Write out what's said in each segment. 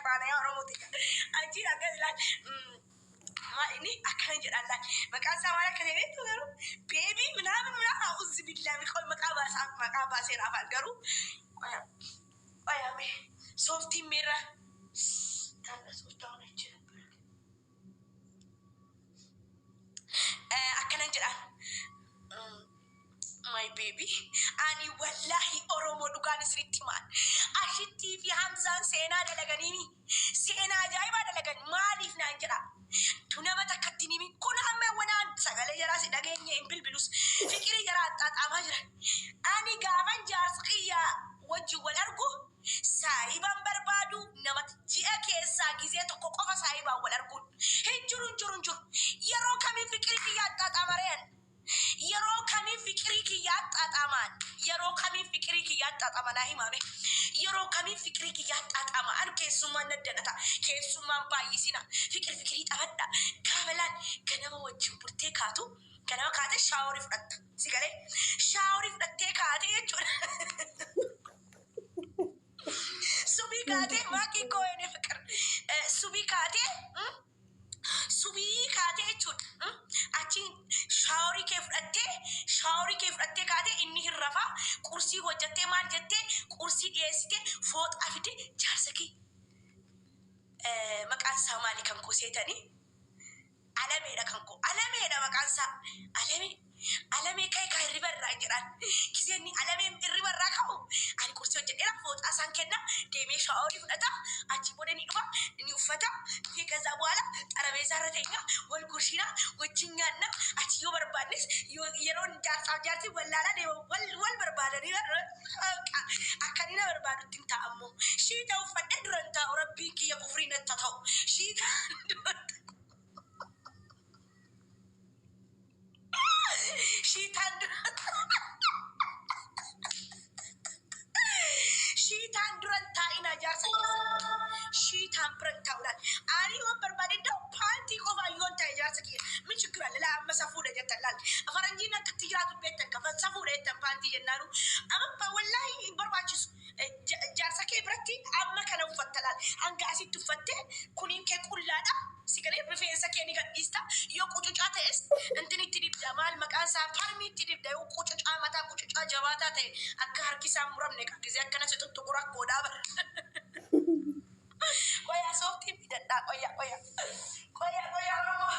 faana yaa Oromoo tiyya. Achiin akkas laal. Maal inni akkana jedhaan laal. Maqaan isaa maal akka ta'e beektu garuu beebii minaamin minaamin a'uuzi billaa miqoy maqaa baasaa maqaa baaseera afaan garuu qoya qoya mee sooftiin meerra taala sooftaa hona jira. Akkanan jedhaan my baby ani wallahi Oromoo dhugaan isinitti himaan Ashittii fi Hamzaan seenaa dalaganiimi seenaa ajaa'ibaa dalagan maaliif naan jedha tu nama takkatti hin himin kun amma wanaan sagalee jaraa si dhageenye hin bilbilus fiqirii jaraa axxaaxaamaa jiran ani gaafan jaarsa kiyya wajjin wal argu Saahiban barbaadu namatti ji'a keessaa gizee tokko qofa saahibaan wal arguun hin jiru hin jiru hin jiru. Yeroo kamiin fiqirii kiyya axxaaxaamaree an? Yeroo kamiin fiqirii kiyya axxaaxaamaan? Yeroo kamiin fiqirii kiyya axxaaxaama naa himaa mee? Yeroo kamiin fiqirii kiyya axxaaxaama? An keessummaan naddanata. Keessummaan baay'isina. Fiqir fiqirii taphadha. Gaafa laal ganama wajjin bultee kaatu ganama kaatee shaaworii fudhatta. Si galee? Shaaworii fudhattee kaatee jechuudha. Subii kaatee maakii koo የኔ ፍቅር subii kaatee subii kaatee jechuudha. Achiin shaaworii kee fudhattee shaaworii kee fudhattee kaatee inni hin rafaa qursii hojjattee maal jettee qursii dhiyeessitee fooxaa fidee jaarsa kee maqaan isaa maali kan koo seetanii Alameedha kan koo. Alameedha maqaan isaa. Alamee. Alamee ka'e kaa hirriba irraa hin jedhaan. Gisee inni alamee hirriba irraa ka'u ani qursii hojjedheera fooxaa isaan kenna deemee shaaworii fudhata achi booda ni dhufa ni uffata dhufee kazaa በኋላ xarabeesaa irra teenya wal gurshiina wajjin nyaanna achi yoo barbaannes yoo yeroon jaarsaaf jaartii wallaalaa deema wal wal barbaadanii akka inni na barbaadutti hin ta'a ammoo shiita uffadhee dura hin taa'u rabbiin kiyya kufrii natti haa ta'u shiita dura hin taa'u. Shiitaan dura Shiitaan dura hin taa'inaa jaarsa keessa. Shiitaan bira hin taa'u laal. Ani yoon barbaade da'u paantii qofaan yoon ta'e jaarsa kiyya. Min chikkira laa amma safuudha jettan laal. Faranjiin akkatti jiraatu beektan kafan safuudha jettan paantii jennaanu. Amma wallaahi hin barbaachisu. Jaarsa kee biratti amma kana uffatta laal. Hanga asitti uffattee kuniin kee qullaadha. Si galee rifeensa kee ni gadhiista. Yoo qucucaa ta'es intin itti dibda. Maal maqaan isaa parmii itti dibda. Yoo qucucaa mataa qucucaa jabaataa ta'e akka harki isaa hin muramne kan gisee akkana si tuttuqu rakkoodhaa bara. Qoyaa sooftiin fidadhaa qoyaa qoyaa. Qoyaa qoyaa Oromoo.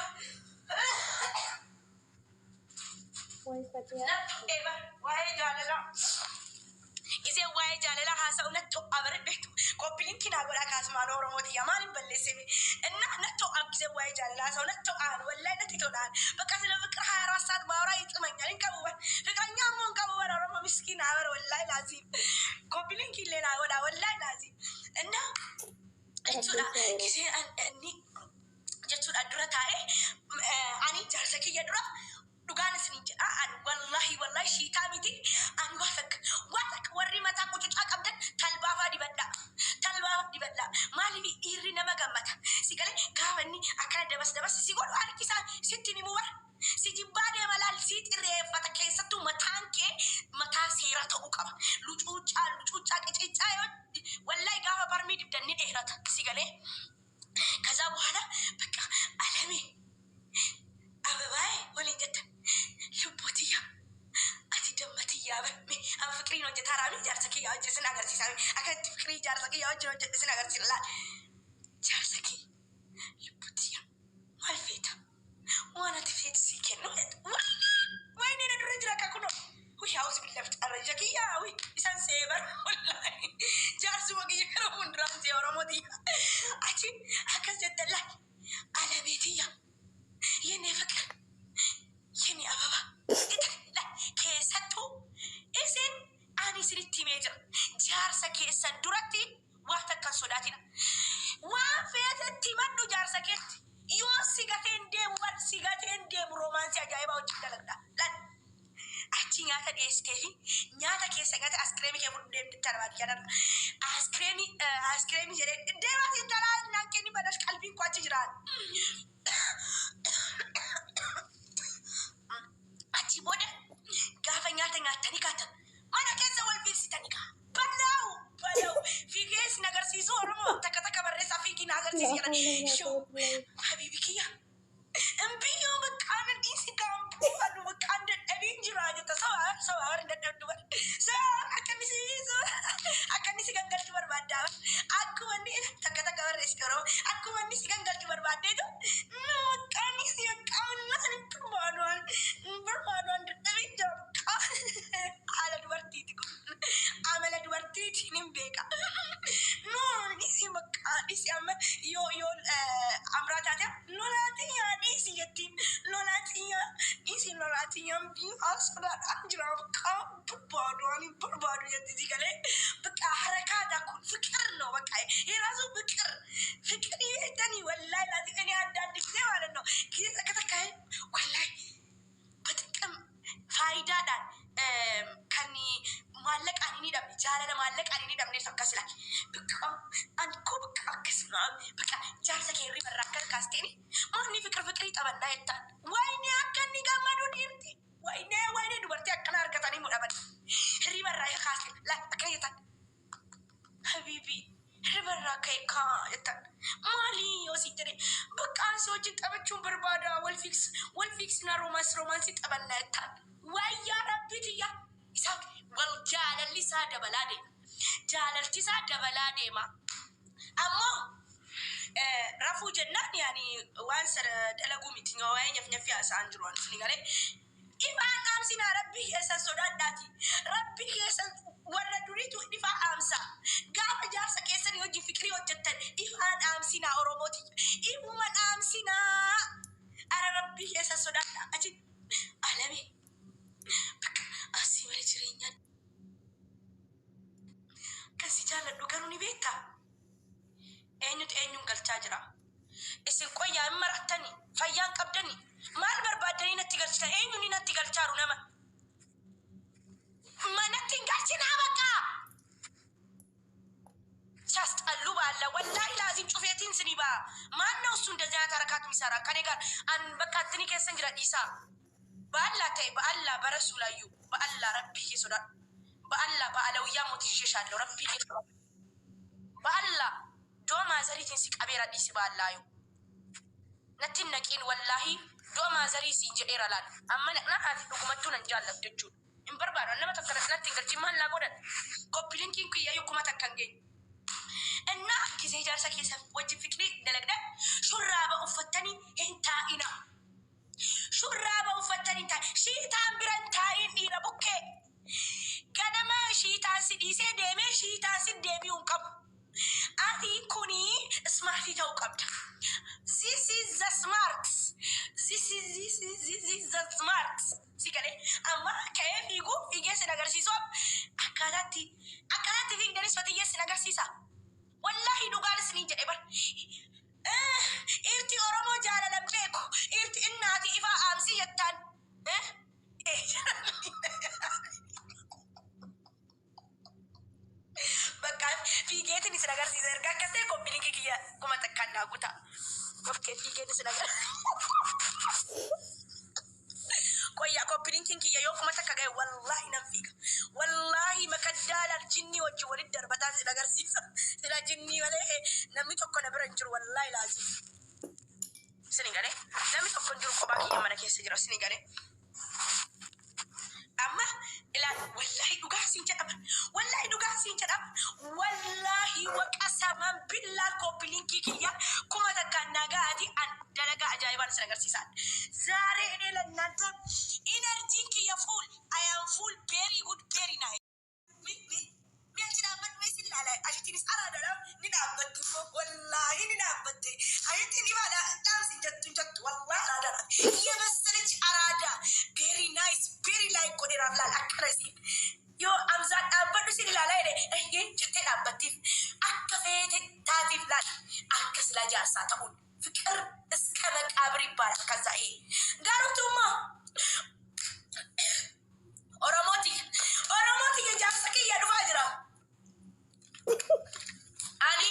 Way fatiyaa. Natti ho'ee bar waa'ee jaalalaa. Giseen waa'ee jaalalaa haasa'u natti ho'a bar beektu. Copy link naa godhaa kaasumaan Oromoo tiyya maalin balleessee mee. Inna natti ho'a giseen waa'ee jaalalaa haasa'u natti ho'aan wallahi natti tolaan. Bakka sila ፍቅር 24 ሰዓት ባወራ ይጥመኛል። hin qabu bar ፍቅረኛ ammoo hin qabu bar Oromoo miskiina bar wallahi laaziim. Copy link illee naa godhaa wallahi laaziim. Inna jechuudha Rabbiin si haa giseen inni jechuudha dura taa'ee ani jaarsa kiyya dura dhugaan isiniin jedha ani wallahi wallahi shiitaa miti ani waa takka waa takka warri mataa qucucaa qabdan talbaafaa dibadhaa talbaafaa dibadhaa maaliif dhiirri nama gammata si galee gaafa inni akkana dabas dabas si godhu harki isaa sitti ni mubara si jibbaa deema laal si xirreeffata keessattuu mataan kee mataa seeraa ta'uu qaba lucuuccaa lucuuccaa qiciccaa yoo wallahi gaafa barmii dibdan ni dheerata si galee ከዛ በኋላ በቃ አለሜ አበባዬ waliin jettan lubbuu tiyya ati damma tiyyaa barme amma fiqiriin hojjetaa raami jaarsa kiyyaa wajjin sin agarsiisa akka itti fiqirii jaarsa kiyyaa wajjin hojjedhe sin agarsiisa laal jaarsa kiyya lubbuu tiyya maal feeta waan ati feetu sii kennu wayne na dura jira akka kunoo Huy hawus billa ficarra ija kiyya huy isan seebar wallahi jaarsuma kiyya kara fuulduraan see Oromoo tiyya achi akkas jettan laal alamee tiyya የኔ ፍቅር የኔ አበባ jettan laal keessattuu isin ani isinitti himee jira jaarsa keessan duratti waa takka hin sodaatina waan feetetti himadhu jaarsa keetti yoo si gateen deemu bar si gateen deemu roomaansii ajaa'ibaa wajjin dalagda laal Achi nyaata dhiyeessiteefi nyaata keessa nyaata askireemii kee fudhu deemti intala baadiyyaa nana. Askireemii askireemii jedhee deemaati intala naan kenni badash qalbiin koo achi jiraan. Achi booda gaafa nyaata nyaattanii kaatan mana keessa wal fiigsitanii kaa. Balaawu balaawu fiigee isin agarsiisu Oromoo takka takka barreessaa Akkanatti si La jedhan. hawla wala Shoo quwwata illa billah. habiibi kiyya. Biyyoo bakkaan dhiisi gaambuu anu bakkaan dadhabeen jira jetta sabaa sabaa hin dadhabdu bar. Sabaa akkanni si akkanni si gangalchu barbaaddaa bar. Akkuma inni takka takka barreessite Oromoo akkuma inni si gangalchu barbaaddeetu nu bakkaan si bakkaan naan barbaadu barbaadu an dadhabeen jira bakkaan haala dubartiiti kun amala dubartiiti nin beeka. Nu dhiisi bakkaan dhiisi amma yoo yoo amraa taate lolaatiin yaa dhiisi jettiin lolaatiin yaa dhiisi lolaatiin yaa biifaa sodaadhaan jira bakka barbaadu ani barbaadu jetti si galee በቃ ሀረካታ ኩን ፍቅር ነው። በቃ የራሱ ፍቅር ፍቅር ይቤተኒ ወላይ ላዚ እኔ አንዳንድ ጊዜ ማለት ነው ጊዜ ተከተካይ ወላይ በጥቅም faayidaadhaan kan maallaqaan hin hidhamne jaalala maallaqaan hin hidhamne akkas ilaal. Bakka ani koo bakka akkasuma bakka jaarsa kee hirriba irraa akka kaasteeni maanni fikir fikirii taphannaa jettaan. Wayne akka inni gammadu dhiirti. Wayne wayne dubartii akkana argatanii mudhaban. Hirriba irraa yoo kaaste laal akkana jettaan. Habiibi hirriba irraa ka'e kaa jettaan. Maali yoo siin jedhe bakka ansi wajjin taphachuun barbaada wal fiks wal fiksina roomaans roomaansii taphannaa jettaan. Wayyaa rabbi tiyya isaa wal jaalalli isaa dabalaa deema. Jaalalti isaa dabalaa deema. Ammoo rafuu jennaan yaani waan sana dalaguu miti waa'ee nyaf nyafii haasa'an jiru waan isin galee. Ifaan dhaamsinaa rabbii keessan sodaadhaati. Rabbii keessan warra duriitu ifaa dhaamsa. Gaafa jaarsa keessanii wajjin fikirii hojjettan ifaa dhaamsinaa Oromooti. Ifuma dhaamsinaa. Ara rabbii keessan sodaadhaa. Achi alame bakka asii malee jireenyaan kan si jaalladhu garuu ni beektaa? Eenyutu eenyuun galchaa jira? Isin qoyyaa hin marattani, fayyaan qabdani, maal barbaaddanii natti galchitan? Eenyuun ni natti galchaaru nama? Manatti hin galchinaa bakka! ሲያስጠሉ ባለ ወላሂ ላዚም ጩፌቲን ስኒ ባ ማን ነው እሱ እንደዚህ አይነት ሀረካት የሚሰራ ከኔ ጋር አን በቃ እንትኒ keessan jira dhiisaa በአላ ተይ በአላ በረሱላዩ በአላ ረቢ ሶዳ በአላ በአለውያ ሞት ይዤሻለሁ ረቢ በአላ ዶማ ዘሪቲን ሲቀቤራ dhiisi በአላዩ natti hin naqiin wallaahi du'a maazarii siin jedheera laal amma na ati dhugumattuu nan jaallattu jechuudha hin barbaadu nama takka natti hin galchin maal naa godhan copy linkiin kiyyayyuu 1000 hin geenye እና ጊዜ jaarsa keessa wajjin fikirii dalagdan shurraaba uffattanii hin taa'ina. Shurraaba uffattanii hin taa'in. Shiitaan bira hin taa'in dhiira bukkee. Ganama shiitaan si dhiisee deemee shiitaan si deebi'uu hin qabu. Ati kuni smartii ta'uu qabda. This is the smart. This is the smart. Si galee amma ka'ee fiiguu fiigee sin agarsiisu akkaataatti akkaataatti fiigdanis fatiyyee sin agarsiisa. Wallaahi dhugaan isiniin jedhe bar. Irti Oromoo jaalalan beeku. Irti innaati ifaa aamsii jettaan. Bakka fiigeetiin isin agarsiisa. Erga akkas ta'e copy linkii kiyya 1000 naa guutaa. Okay fiigeen isin agarsiisa. Qoyyaa copy linkiin kiyya yoo 1000 ga'e wallaahi nan fiiga. Wallaahi makaddaa jinnii wajjin walitti darbataan isin agarsiisa. Sila jinnii malee namni tokko na bira hin jiru wallaahi laazim. Isin galee namni tokko hin jiru kophaa kiyya mana keessa jira isin galee. Amma ilaal wallaahi dhugaa siin jedhama. Wallaahi dhugaa siin jedhama. Wallaahi waqasaman billaa copy linkii kiyya 1000 nagaati an dalagaa ajaa'ibaan isin agarsiisan. ዛሬ እኔ ለእናንተ energy ን kiyya full I am full very good very nice. Mi achi dhaabbadhu mee sin ilaala. Ashittiinis araadaadhaaf ni dhaabbatti immoo wallaahi ni dhaabbatti. Ashittiin ifaadha dhaamsi hin jettu hin jettu wallaahi araadaadhaaf. የመሰለች አራዳ very nice very like godheeraaf laal akkana isiin. Yoo Amzaan dhaabbadhu sin ilaalaa jedhe eeyyee jettee dhaabbattiif akka feete taatiif laal akka sila jaarsaa ta'uun ፍቅር እስከ መቃብር ይባላል። ከዛ ይሄ garuutummaa Oromooti Oromooti jaarsa kiyya dhufaa jira. Ani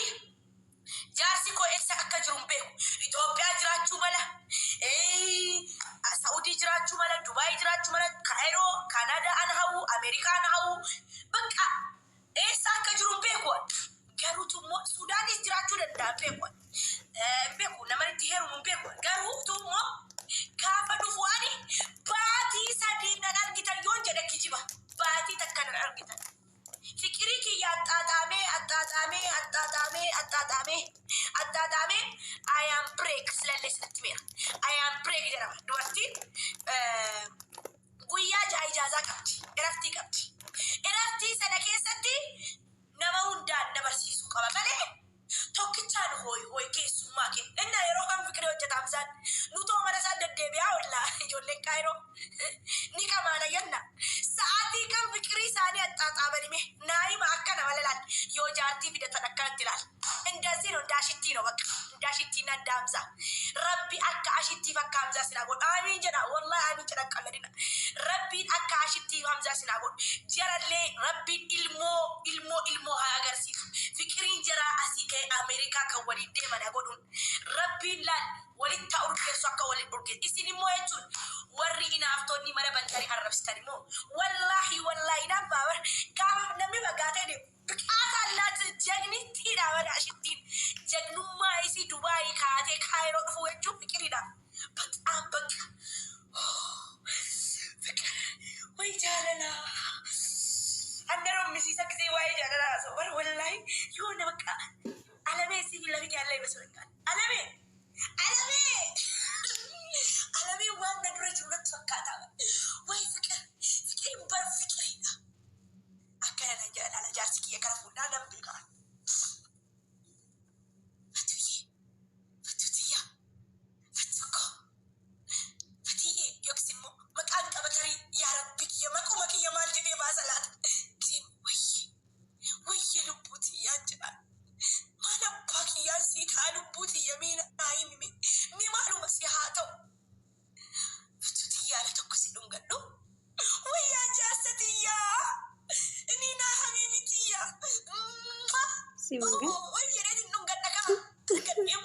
jaarsi koo eessa akka jiru hin beeku. Itoophiyaa jiraachuu mala, Saudii jiraachuu mala, Dubaay jiraachuu mala, Kaayiroo, Kaanadaa an hawwu, Ameerikaa an hawwu. Bakka eessa akka jiru hin beeku. Garuutu immoo Sudaanis jiraachuu danda'a hin beeku. Hin beeku, nama itti heerumu hin beeku. Garuu tummoo gaafa dhufu ani baatii 3 nan argitan yoon jedhe kijiba. Baatii takka nan argitan. Fiqirii kiyya axxaaxaamee axxaaxaamee axxaaxaamee axxaaxaamee axxaaxaamee I am break silallee isinitti himeera. I am break jedhama. Dubartiin guyyaa 6 ijaazaa qabdi. Iraftii qabdi. Iraftii sana keessatti nama hundaan na barsiisuu qaba malee tokkichaan hooy hooy keessummaa kee inna yeroo kam fiqiree hojjeta Hamzaan nutoo mana isaan deddeebi'aa oolla ijoolleen Kaayiroo ni qamaana yenna sa'aatii kam fiqirii isaanii axxaaxaamani mee naa hima akkana mala laal yoo jaartii fidatan akkanatti laal እንደዚህ ነው እንደ አሽቲ ነው በቃ እንደ አሽቲ እና እንደ ሀምዛ ረቢ akka ashittiif akka hamzaa sinaa godhu amiin jedha wallahi amiin jedha qalladina rabbiin akka ashittiif hamzaa sinaa godhu jarallee rabbiin ilmoo ilmoo ilmoo haa agarsiisu fiqiriin jaraa asii ka'e Ameerikaa kan waliin deeman haa godhuun rabbiin laal walitti haa urgeessu akka waliin urgeessu isin immoo jechuun warri inaaftonni mana bantanii arrabsitan immoo wallaahi wallaahi inaaffaa bar gaafa namni fagaatee deemu biqaataa allaatti jagnittiidha bara ashittiin jagnummaa isii Dubaayii kaatee Kaayiroo dhufu jechuun fiqiriidha. በጣም በቃ ፍቅር ወይ jaalala anna rommisiisa ጊዜ waa'ee jaalala haasa'u bar wallahi የሆነ በቃ አለሜ እዚህ ፊት ለፊት ያለ ይመስለኛል። አለሜ አለሜ አለሜ waan na dura jiru natti fakkaata. ወይ ፍቅር ፍቅሪin bar fiqiriidha. Akkana nan jedha laala jaarsi kiyya kana fuudhaa nan beekaa. Fatuyyee Fatutiyya Fattukko Fatiyyee yookiis immoo maqaan qaba tarii yaa rabbi kiyya maquma kiyya maal jedhee baasa laata? Giseen wayyee wayyee lubbuu tiyyaan jedhaan. Maal abbaa kiyyaan sii ta'a lubbuu tiyya mee naa himi mee mee maaluma si haa ta'u. Fatutiyyaa ala tokko si dhungadhu. Wayyaa jaarsa tiyyaa. Inni naa habiibi tiyyaa. Si magan. Way jedheetiin dhungadha kaa. Dhungadhee